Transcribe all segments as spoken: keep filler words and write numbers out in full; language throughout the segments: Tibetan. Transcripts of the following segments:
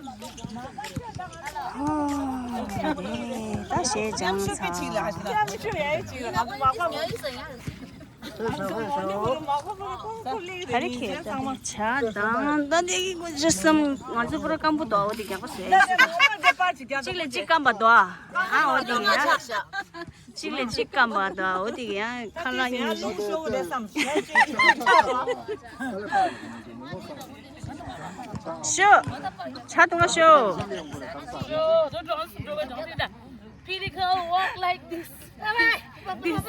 ད་ཞེས་ཀྱང་ཚ། ག་རེ་ཁྱེད་ད་ཆ་དང་ད་འདི་གི་གོ་ཇི་སམ་ང་ཚོ་པུ་ར་སྐམ་པོ་དོ་འོ་དེ་རྒྱག་པ་ཟེར། གཅིག་ལས་གཅིག་སྐམ་པ་དོ། ཨ་འོ་དེ་ཡ། གཅིག་ལས་གཅིག་སྐམ་པ་དང་འོ་དེ་ཡང་ཁ་ལག་ཡིན། ཤོ། ཆ་ཐུང་ང་ཤོ། Pretty girl walk like this. This.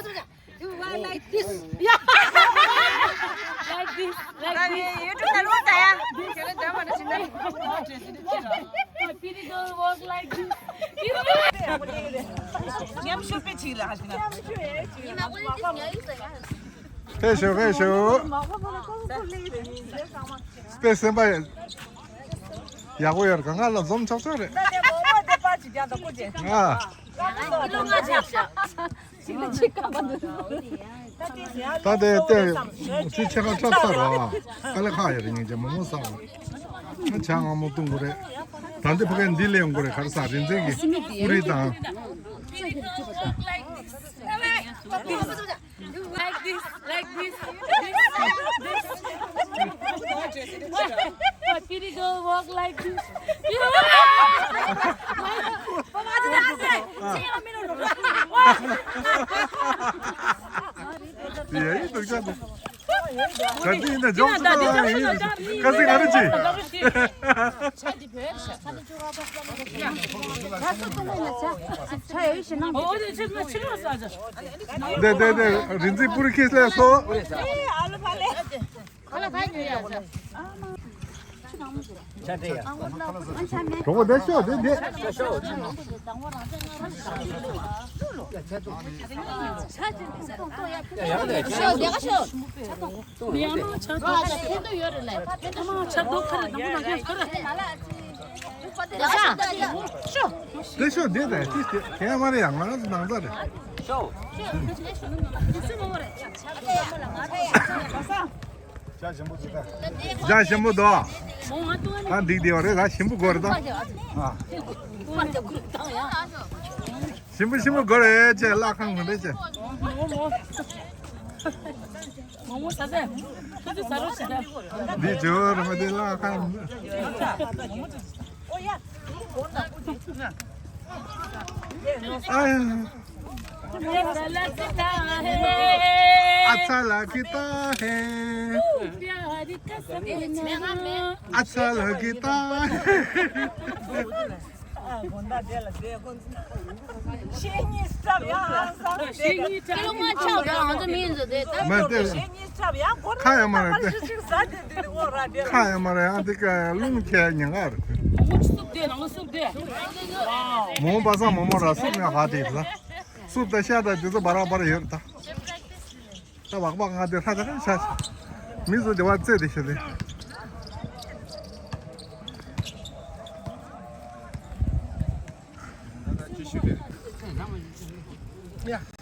You walk like this. Yeah. Like this. Like this. YouTube ལ་ལོག་ད་ཡ། Pretty girl walk like this. མཉམ་ཞུགས་པའི་ཆིག་ལ་ཧ་ཤི་ན། ཕེབས་ཤོག་ཕེབས་ཤོག་དཔེ་སེམས་པ་ཡག་པོ་ཡོད་ག་ང་ལ་འཛོམས་ཆོག་ཆོག་རེད། ད་དེ་མོག་མོག་དེ་པར་ཅིག་རྒྱག་དང་སྐུ་མཁྱེན། ཨ། ད་དེ་ཏན་ཚིག་ཆེ་ཁ་ཁྲབ་ཚར་བ། ཀ་ལེ་ཁ་ཡོད་རེད་ཉིན་རྒྱ་མོག་མོག་ཟ་བ། ང་ཇ་མངར་མོ་བཏུང་དགོས་རེད། ད་འདི་ཕ་གའི་འདི་ལེན་དགོས་རེད། ག་རེ་ཟ་རིན་འཛིན་གྱི་ཀུ་རེ་དང་། Like this, like this, this, this. Pretty girl walk like this. འདི་འདི་འདི་རིན་འཛིན་པུ་རི་ཁེས་ལས་སོ། གྲོགས་པོ་འདི་ཤོག་འདི་འདི། འདི་ཤོག་འདི་དང་ཅི་ཞིག་གས་མ་རེད་ཡང་ང་རང་ཚོ་ནང་ཚ་རེད། ཇ་ཞིམ་པོ་འདུག་ད་འགྲིག་བསྡད་པ་རེད། ད་ཞིམ་པོ་དགོས་རེད་ད། ཨ། ཞིམ་པོ་ཞིམ་པོ་དགོས་རེད་ཅེས་ལྷ་ཁང་ངོ་འདྲ་ཅེས། འདི་ཇོ་ར་མ་དེ་ལྷ་ཁང་། ཨ་ཡ། अच्छा लगता है। अच्छा लगता है। ཤེས་གཉིས་སྐྲག་ཡ་ཨང་སང་། ཤེས་གཉིས་སྐྲག་ཡ་ཨང་སང་། མ་དེ། ཤེས་གཉིས་སྐྲག་ཡ་སྐོར་ཁ་ཡ་མ་རེད་དེ། ཁ་ཡ་མ་རེད་ཨང་དེ་ཀ་རླུང་ཁྱེར་ཉེན་ཁ་རེད། མོ་བ་སང་མོ་མོ་ར་སུབ་ནས་ཧ་དེ་ལ། སུབ་ད་ཤ་ད་དེ་ཚོ་བ་ར་བ་ར་ཡོད་ད། ད་བག་བག་ང་དེ་ཧྲ་ད་ཧྲ་ཤ་ཤ། མི་ཚོ་དེ་བ་རྩེ་དེ་ཤ་དེ།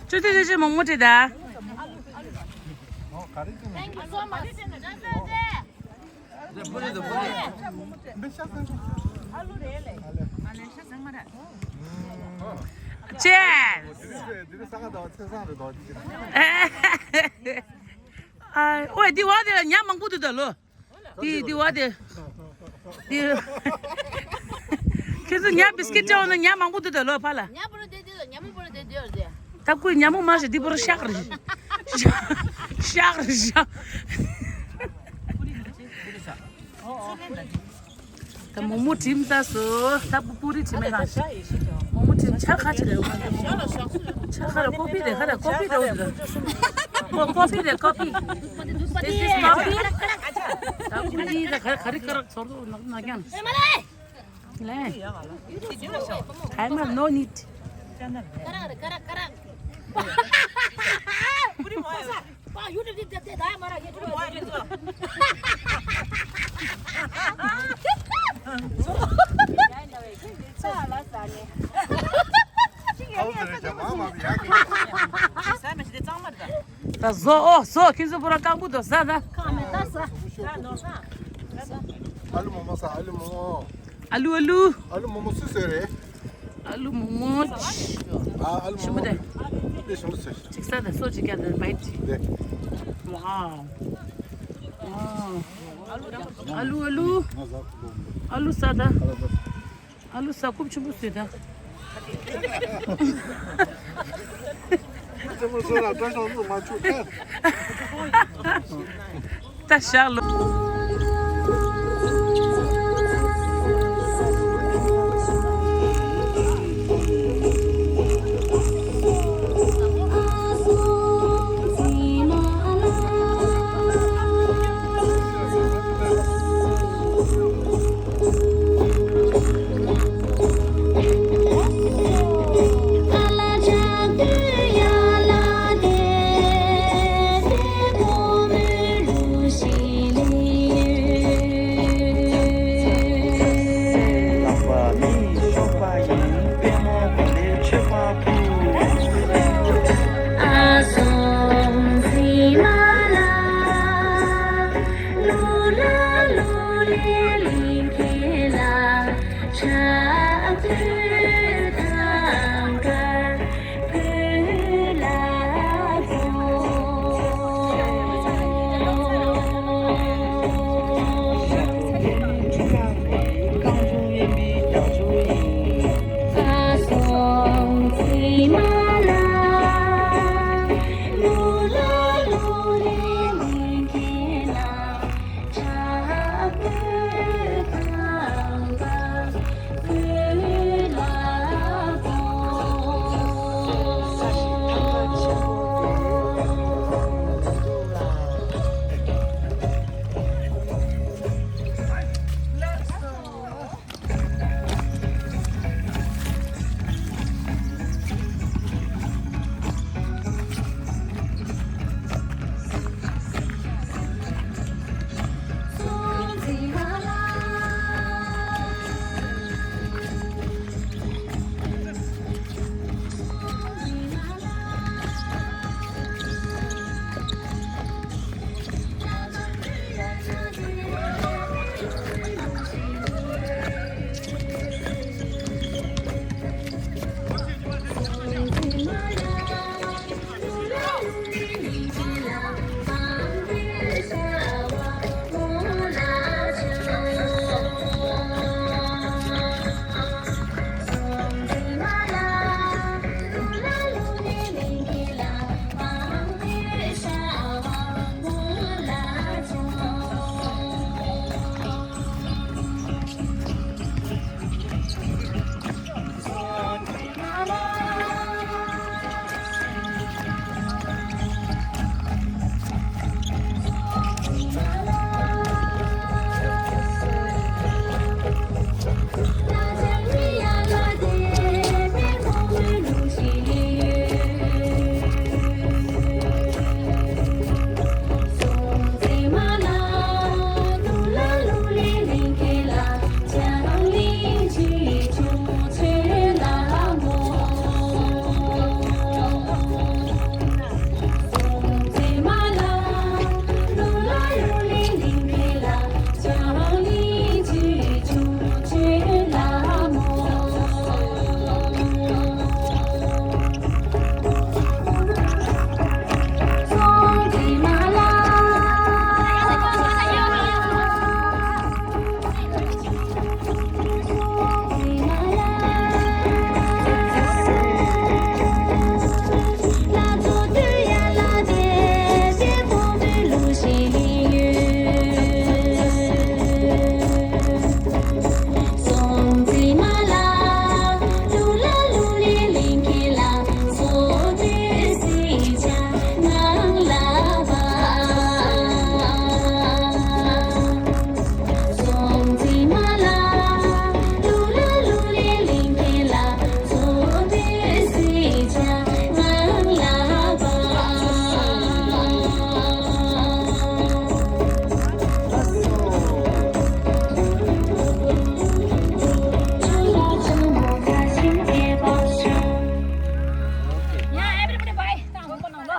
ཅོ་ཏི་ཏི་ཅི་མོག་མོག་དྲི་ད། ཅེ། ཨ། ཨོའི་འདི་བ་དེ་ལ་ཉ་མང་པོ་འདུག་ད་ལོ། འདི་འདི་བ་དེ། འདི། ཁྱེད་ཚོ་ཉ་བིས་ཀིཊ་སྤྲད་འོང་ན་ཉ་མང་པོ་འདུག་ད་ལོ་ཕ་ལ། ཉ་པོ་ར་དེ་དེ་ལ་ཉ་མོ་པོ་ར་དེ་དེ་ཡོད་དེ། ད་ཁོས་ཉ་མོ་མ་ཤེས་འདི་པོ་ར་ཤག་རེད། ཤག་རེད་ཤག་ད་མོག་མོག་དྲིམ་ད་སོ། ད་པུ་རི་དྲིམ་མེད་ལ། མོག་མོག་དྲིམ་ཆར་ཁ་ཅིག་རེད། ཆར་ཁ་རེད། ཀོ་ཕི་རེད། ཁ་རེད། ཀོ་ཕི་རེད། ཀོ་ཀོ་ཕི་རེད། ཀོ་ཕི། This is coffee. ད་པུ་རི་ད་ག་ག་རི་ཀ་རག་ཚོར་དུ་ནག་ནག་ཀྱང་། ལེ། ཁ་མ་no need. ཀ་རག་རེད། ཀ་རག་ཀ་རག་ད་བཟོ་ཨོ་བཟོ། ཁྱེད་ཚོ་པུ་ར་རྐང་པོ་དོ་ཟ་ད། ཨ་ལུ་མོ་མོ་ཟ། ཨ་ལུ་མོ་མོ། ཨ་ལུ་ཨ་ལུ། ཨ་ལུ་མོག་མོག་སུས་བཟོས་རེད། ཨ་ལུ་མོག་མོག་ཨ་ཨ་ལུ་ཞིམ་པོ་མོག་དེ། མོག་དེ་ཞིམ་པོ་ཟོས། ཅིག་ཟ་དང་སོ་ཅིག་བརྒྱབ་དང་བའི་ཊི་ཅིག་དེ། ཝའོ། ཝའོ། ཨ་ལུ་ཨ་ལུ། ཨ་ལུ་ཟ་དང་། ཨ་ལུ་ཟ། རྐུབ་ཆེན་པོ་བཟོས་དང་། ཆེན་པོ་བཟོས་ལ་བཀྲ་ཤིས་ལྷུན་མ་བྱུང་ཁ། ད་ཞག་ལོ།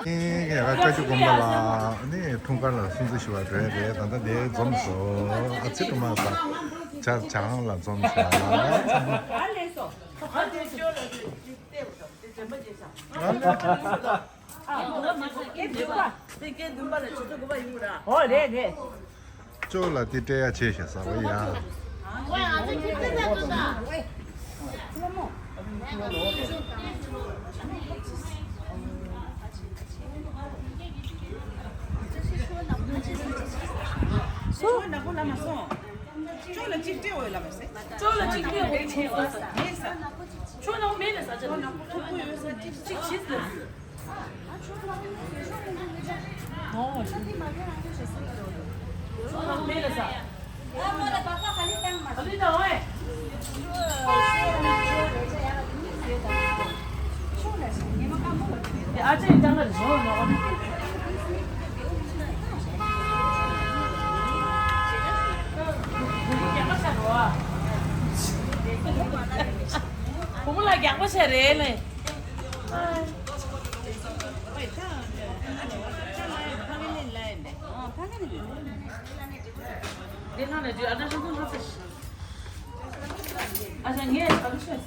ཡ་བཀའ་བརྒྱུད་དགོན་པ་ལ་ནི་འཁྲུངས་སྐར་ལ་སྲུང་བརྩི་ཞུ་བར་འགྲོ་ཡ་རེད། ད་ལྟ་འདིར་འཛོམས་སོང་། ཨ་ཙི་སྒྲོལ་མ་ལགས། ཆ་ཆང་ལ་འཛོམས་ཤག་ཨ་ལས་སོ། ཨ་ལས་སོ། ཨ་ལས་སོ། ཨོ་རེད་རེད། ཅོ་ལ་དེ་སྤྲད་ཡ་བྱས་ཤག་ཟ་བ་ཡ། སོ། ཅོ་ལ་གཅིག་སྤྲད་འོས་ལ་མ་ཟེར། ཅོ་ལ་གཅིག་སྤྲད་འོས་ཆུང་ས་ས། མེད་ས། ཅོ་ནང་མེད་ལ་ས་ཅོ་ནང་ཐུག་པོ་ཡོད་ས་གཅིག་གཅིག་བྱེད་ཟེར། ཨོ། ཅོ་ནང་མེད་ལ་ས། ཨ་མ་ལ་པ་པ་ག་ལི་བཏང་མ་ག་ལི་བཏང་ཨེ། ཨ་ཅེ་ཅང་ག་རི་ཞོ་ནོ། བུ་མོ་ལ་རྒྱག་པ་བྱས་རེད་ལེ། འདི་ནང་ནས་དུས་ཨ་ད་ཤོག་ཐུག་ལྷ་ཚེ། ཨ་ཅག་ངས་ད་ལུ་ཤོད།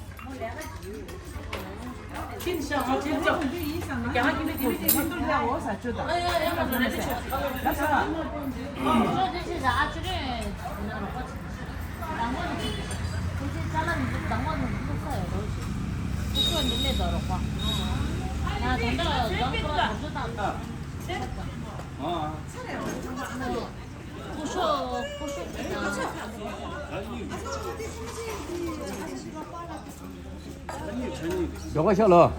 ཁྱིམ་ཤ་ང་ཁྱིམ་ཤ། རྒྱ་ང་ཁྱིམ་པའི་ཁྱིམ་པའི་ཁྱིམ་པའི་ཁྱིམ་པའི་ཨོ་ས་ཅོ་དང་། ཨ་ཡ་ཡ་ང་ཚོ་ནས་ཤོད། ཨ་ས། ཨོ་ཅོ་ཅོ་ཅོ་ཨ་ཅོ་རེ། དང་པོ་ནི་ཅི། ཁྱིམ་ཅི་ཅ་ལག་ནི་དང་པོ་ནི་ལུག་ས་ཡོད་རོ་ཞིག་ཁུ་ཁུ་འདི་ལས་དོ་རོགས་པ། ང་ད་ལྟ་གང་ཁོ་ར་འགོ་ཚོ་དང་། ཨ། མགྱོགས་པ་ཤོག་ལོ།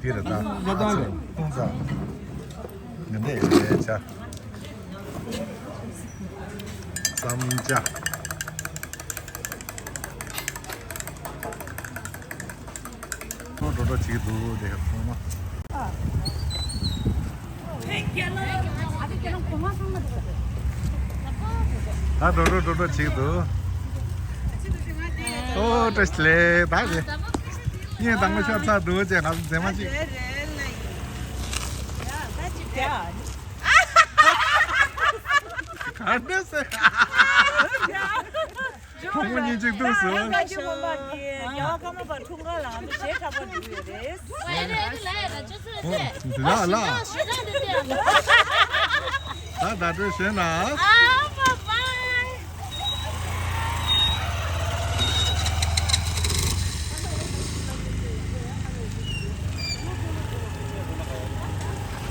འདི་རེད་ད། ཨ་ཚོ་ཏུང་ཚ། ངན་པས་ཡོད་རེད་ཆ། བསམ་བྱ། འགྲོ་འགྲོ་བྱེད་ཀྱི་འདུག་དེ་ཚང་མ། ད་འགྲོ་འགྲོ་འགྲོ་འགྲོ་བྱེད་ཀྱི་འདུག་ཨོ་བཀྲ་ཤིས་བདེ་ལེགས་ད་རེད། ངས་དང་པོ་ཤོར་ཚར་འདུག་ཅེས་ང་ཚོ་མཛེས་མ་ཅིག་ག་འདྲ་ཟེར། གྲོགས་མོ་གཉིས་གཅིག་ཏུ་བཟོས། རྒྱལ་བ་ཀརྨ་པ་འཁྲུངས་སྐར་ལ་ང་ཚོ་གཞས་འཁྲབ་པར་འགྲོ་གི་ཡོད་རེད། ཨོ་འདི་ལ་ལ། ད་ད་སྤྲོད་བྱས་ན།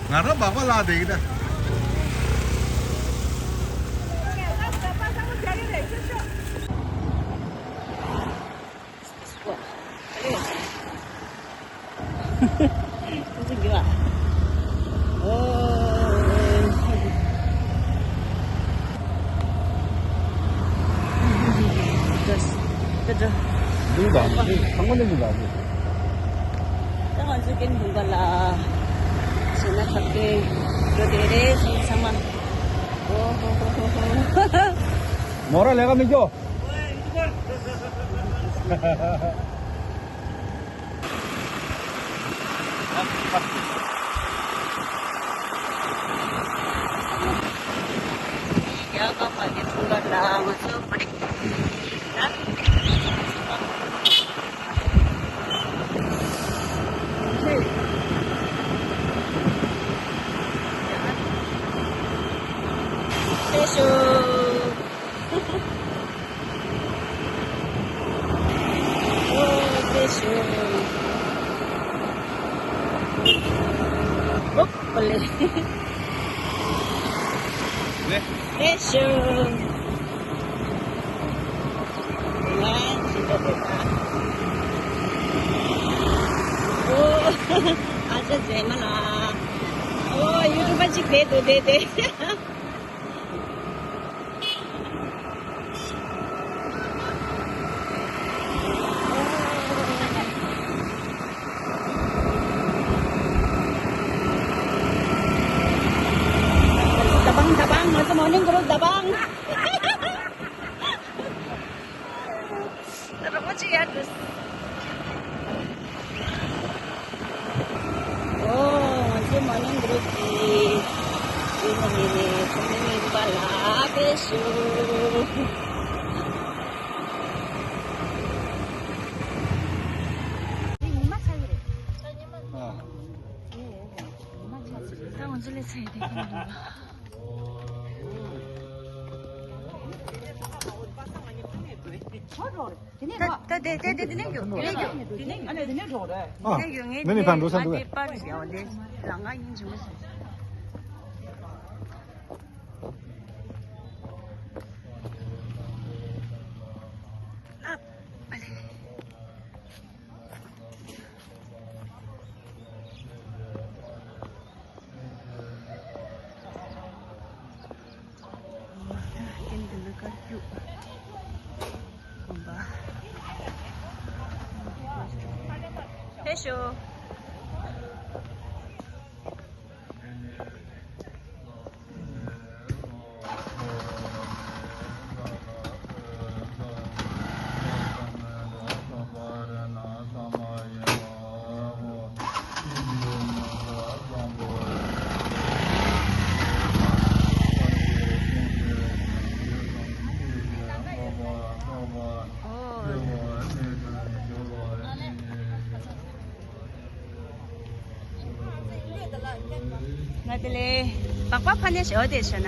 ང་རང་སྦག་སྦག་ལ་བསྡད་ཀྱི་ད། ད་ང་ཚོ་ཀན་བུང་བ་ལ་བྱས་ན་ཁ་སྐད་འགྲོ་བསྡད་རེད་ཚང་མ། ཨོ་ཧོ་ཧོ་ཧོ་ཧོ། མོ་ར་ལས་ཀ་མི་སྐྱོ། རྒྱ་གར་བར་གྱི་འཁྲུངས་སྐར་ལ་ང་ཚོ་པ་རིག་ཨ་ཅག་མཛེས་མ་ལགས། ཨོ་ཡུ་ཊུབ་པ་གཅིག་བསྡད་འདུག་བསྡད་བསྡད། Morning group དང་། རོགས་ཅི་ཡར་འགྲོ། ཨོ། ང་ཚོའི་morning group གི་ཨིན་ནི་ཚོགས་མི་ཡིན་པ་ལ་དེ་ཞུ། ཉི་མ་ཆགས་ཀྱི་རེད། ད་ང་ཚོ་ལས་ཚེ་དེ་ག་འདུག་ད་ད་དེ་དེ་དེ་དེ་ནས་རྒྱུག་དེ་ནས་རྒྱུག་དེ་ནས་རྒྱུག་ཨ། དེ་ནས་རྒྱུག་ངས་ནས་ནས་ཕར་འགྲོ་ས་འདུག་གས། དེ་པར་ཡོད་དེ་ལང་ང་ཡིན་ཅི་མ་སོང་། ཕེབས་ཤོག་ང་དེ་ལས་སྦག་སྦག་ཕ་ནས་ཞོ་དེ་ཞོ་ན།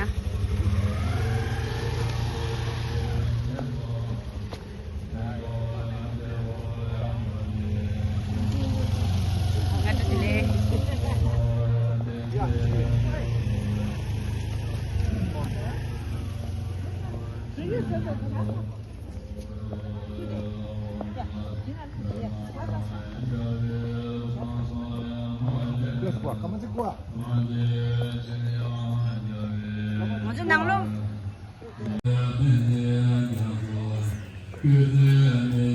ང་དེ་ལས། ང་ཚོ་ནང་ལོགས།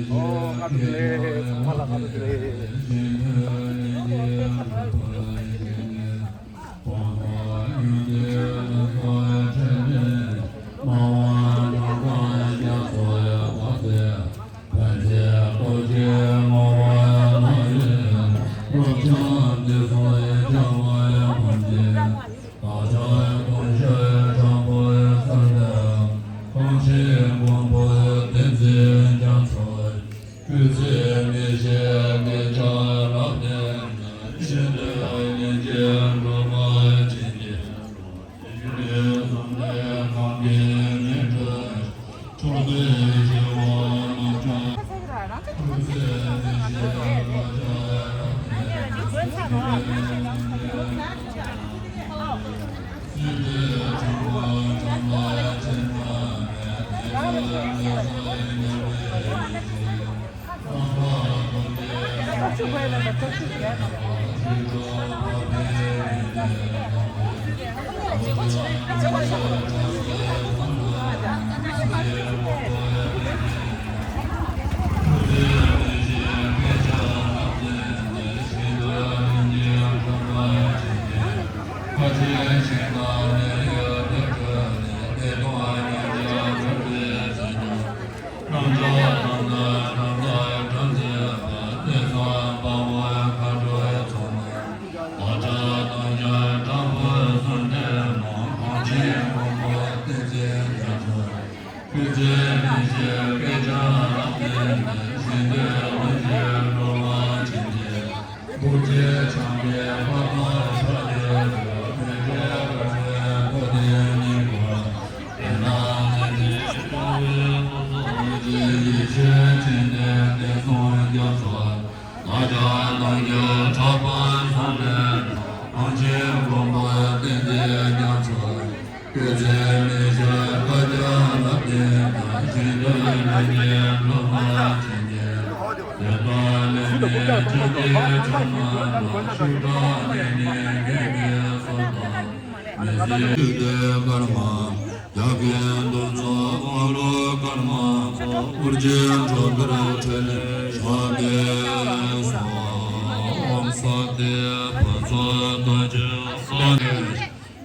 ཨོ། ང་ཚོ་དེ་ཚང་མ་ལ་ང་ཚོ་དེ།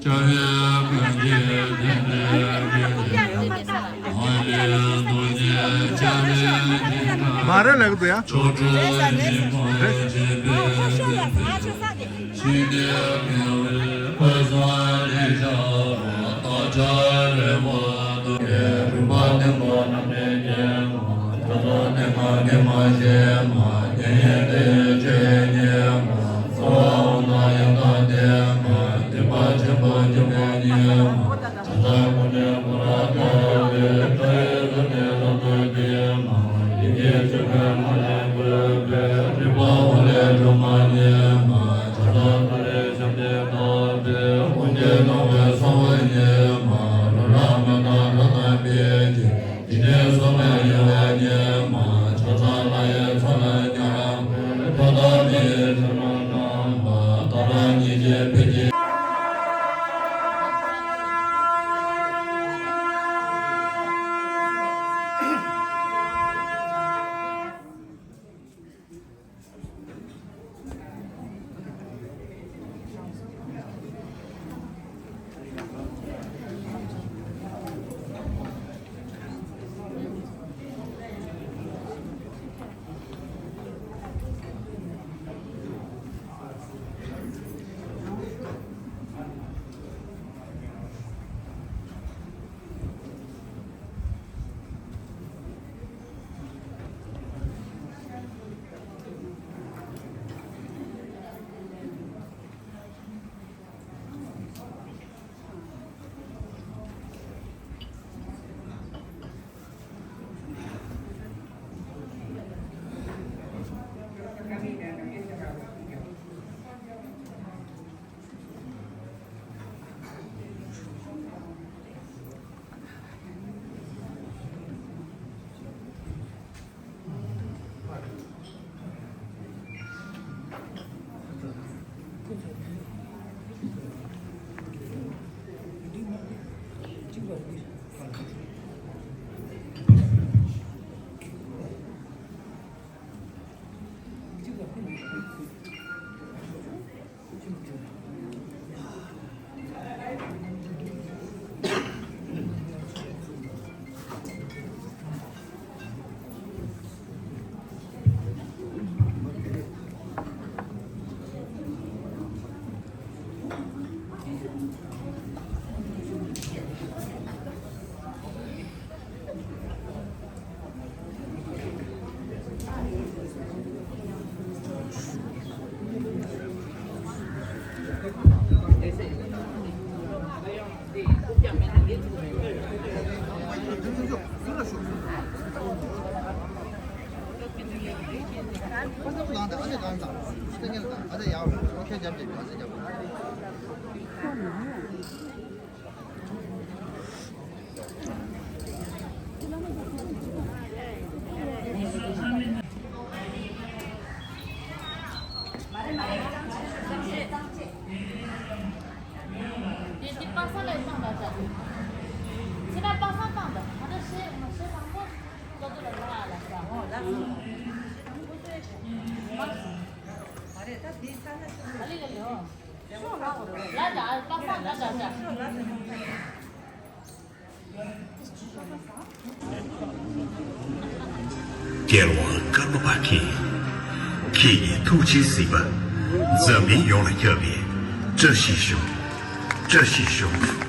མ་རེད་ལབ་འདུག་ཡ། རྒྱལ་དབང་ཀརྨ་པ་མཁྱེན། ཁྱེད་ཀྱི་ཐུགས་རྗེའི་གཟིགས་པ་འཛམ་གླིང་ཡོངས་ལ་ཁྱབ་པའི་བཀྲ་ཤིས་ཤོག། བཀྲ་ཤིས་ཤོག།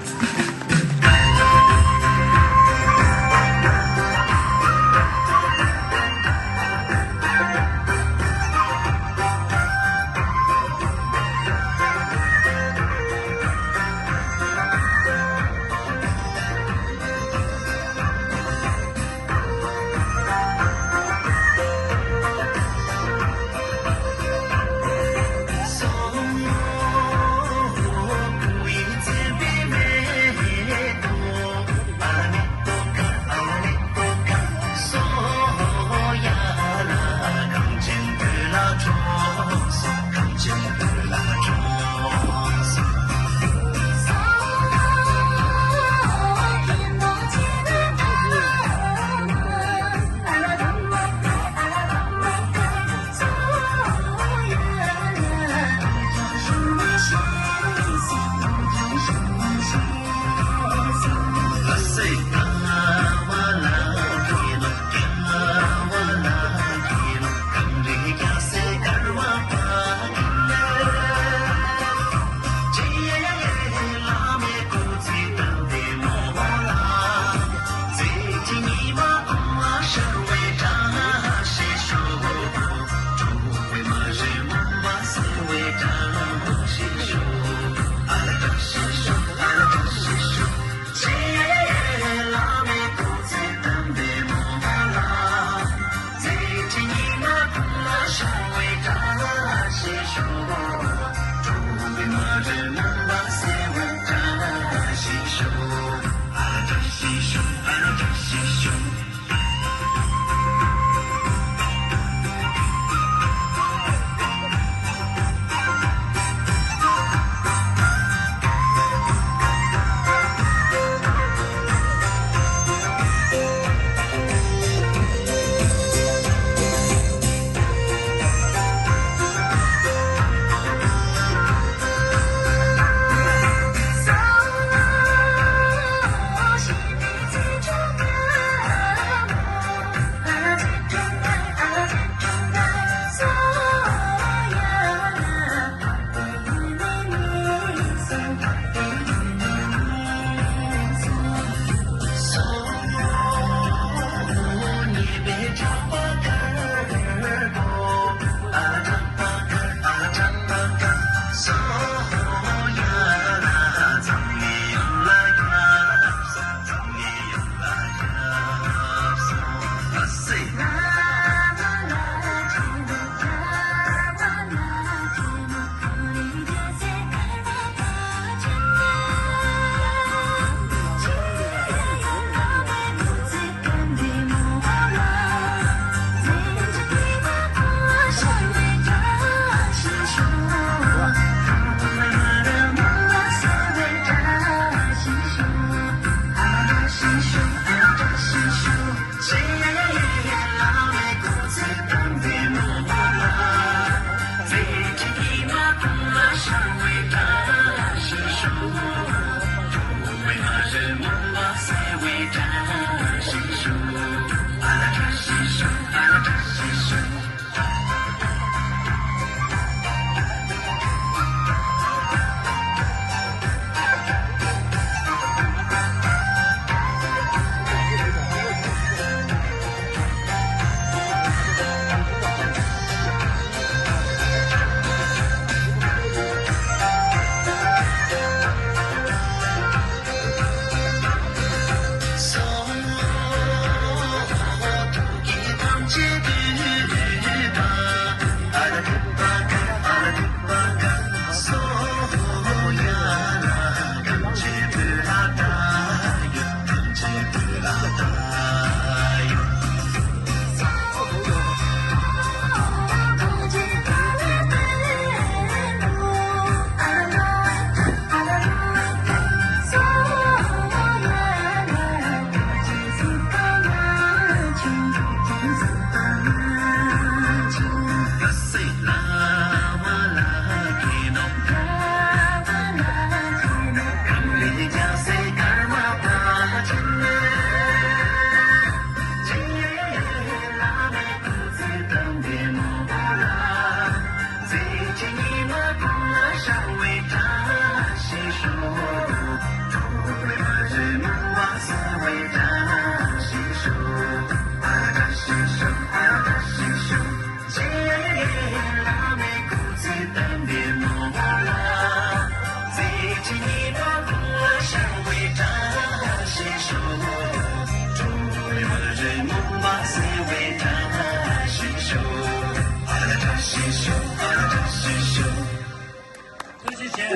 ཐུགས་རྗེ་ཆེ།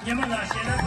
ཉི་མ་ལགས་བཤད་ན་